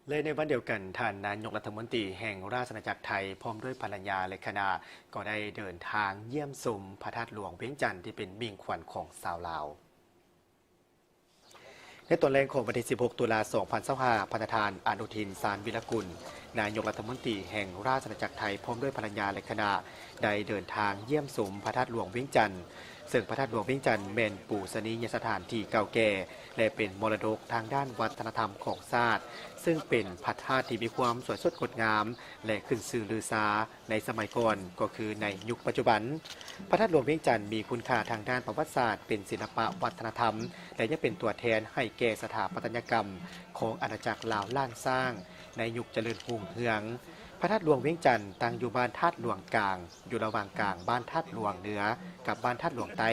ແລະໃນວັນດຽວກັນ, ທ່ານນາຍົກລັດຖະມົນຕີແຫ່ງລາຊະອານາຈັກໄທ ພ້ອມດ້ວຍພັນລະຍາ ແລະ ຄະນະ ກໍໄດ້ເດີນທາງຢ້ຽມຊົມພະທາດຫຼວງວຽງຈັນ ທີ່ເປັນມິ່ງຂວັນຂອງຊາວລາວ. ໃນຕອນແລງຂອງວັນທີສິບຫົກ ຕຸລາ ສອງພັນຊາວຫ້າ, ພະນະທ່ານ ອະນຸທິນ ຊານວິລະກຸນ ນາຍົກລັດຖະມົນຕີແຫ່ງລາຊະອານາຈັກໄທ ພ້ອມດ້ວຍພັນລະຍາ ແລະ ຄະນະ ໄດ້ເດີນທາງຢ້ຽມຊົມພະທາດຫຼວງວຽງຈັນ ເຊິ່ງພະທາດຫຼວງວຽງຈັນແມ່ນປູຊະນີຍະສະຖານທີ່ເກົ່າແກ່ ແລະ ເປັນມໍລະດົກທາງດ້ານວັດທະນະທຳຂອງຊາດ, ເຊິ່ງເປັນພະທາດທີ່ມີຄວາມສວຍສົດງົດງາມ ແລະ ຂຶ້ນຊື່ລືຊາໃນສະໄໝກ່ອນ ກໍຄືໃນຍຸກປັດຈຸບັນ. ພະທາດຫຼວງວຽງຈັນມີຄຸນຄ່າທາງດ້ານປະຫວັດສາດ, ເປັນສິລະປະວັດທະນະທຳ ແລະ ຍັງເປັນຕົວແທນໃຫ້ແກ່ສະຖາປັດຕະຍະກຳຂອງອານາຈັກລາວລ້ານຊ້າງໃນຍຸກຈະເລີນຮຸ່ງເຮືອງ. ພະທາດຫຼວງວຽງຈັນຕັ້ງຢູ່ບ້ານທາດຫຼວງກາງ, ຢູ່ລະຫວ່າງກາງບ້ານທາດຫຼວງເໜືອກັບບ້ານທາດຫຼວງໃຕ້,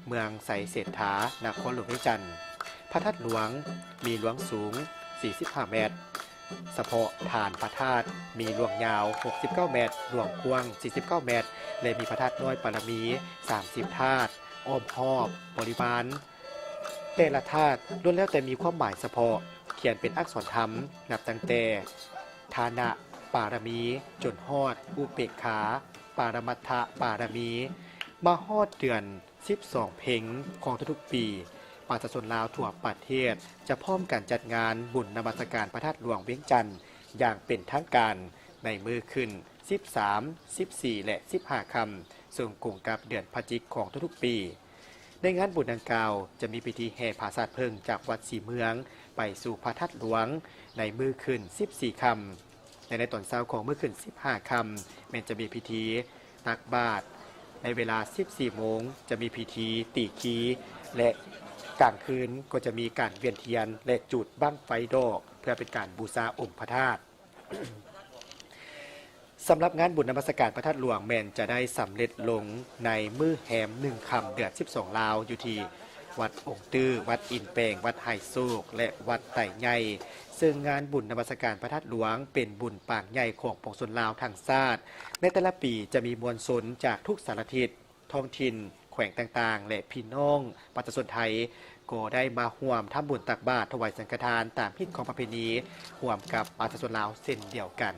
ເມືອງໄຊເສດຖາ, ນະຄອນຫຼວງວຽງຈັນ. ພະທາດຫຼວງມີລວງສູງສີ່ສິບຫ້າແມັດ, ສະເພາະຖານພະທາດມີລວງຍາວຫົກສິບເກົ້າແມັດ, ລວງກວ້າງສີ່ສິບເກົ້າແມັດ ແລະ ມີພະທາດນ້ອຍປາລະມີສາມສິບທາດ, ອ້ອມຮອບ, ບໍລິວານ ແຕ່ລະທາດລ້ວນແລ້ວແຕ່ມີຄວາມໝາຍສະເພາະ, ຂຽນເປັນອັກສອນທຳ, ນັບຕັ້ງແຕ່ທານະປາລະມີ ຈົນຮອດອຸເບກຂາປະລະມັດຖະປາລະມີ. ມາຮອດເດືອນສິບສອງເພັງຂອງທຸກໆປີ, ປະຊາຊົນລາວທົ່ວປະເທດຈະພ້ອມກັນຈັດງານບຸນນະມັດສະການພະທາດຫຼວງວຽງຈັນຢ່າງເປັນທາງການ ໃນມື້ຂຶ້ນສິບສາມ, ສິບສີ່ ແລະ ສິບຫ້າຄ່ຳ, ເຊິ່ງກົງກັບເດືອນພະຈິກຂອງທຸກໆປີ. ໃນງານບຸນດັ່ງກ່າວ ຈະມີພິທີແຫ່ຜາສາດເຜິ້ງຈາກວັດສີເມືອງໄປສູ່ພະທາດຫຼວງໃນມື້ຂຶ້ນສິບສີ່ຄ່ຳ ແລະ ໃນຕອນເຊົ້າຂອງມື້ຂຶ້ນສິບຫ້າຄ່ຳ ແມ່ນຈະມີພິທີຕັກບາດໃນເວລາສິບສີ່ໂມງ, ຈະມີພິທີຕີຄີ ແລະ ກາງຄືນກໍຈະມີການວຽນທຽນ ແລະ ຈູດບັ້ງໄຟດອກ ເພື່ອເປັນການບູຊາອົງພະທາດ. ສຳລັບງານບຸນນະມັດສະການພະທາດຫຼວງແມ່ນຈະໄດ້ສຳເລັດລົງໃນມື້ແຮມໜຶ່ງຄ່ຳເດືອນສິບສອງລາວ ຢູ່ທີ່ວັດອົງຕື້, ວັດອິນແປງ, ວັດໄຮໂຊກ ແລະ ວັດໄຕໃຫຍ່, ເຊິ່ງງານບຸນນະມັດສະການພະທາດຫຼວງເປັນບຸນປາງໃຫຍ່ຂອງປວງຊົນລາວທັງຊາດ. ໃນແຕ່ລະປີຈະມີມວນຊົນຈາກທຸກສາລະທິດ, ທ້ອງຖິ່ນ, ແຂວງຕ່າງໆ ແລະ ພີ່ນ້ອງປະຊາຊົນໄທ ກໍໄດ້ມາຮ່ວມທຳບຸນຕັກບາດ, ຖວາຍສັງຄະທານຕາມຮີດຄອງປະເພນີ ຮ່ວມກັບປະຊາຊົນລາວເຊັ່ນດຽວກັນ.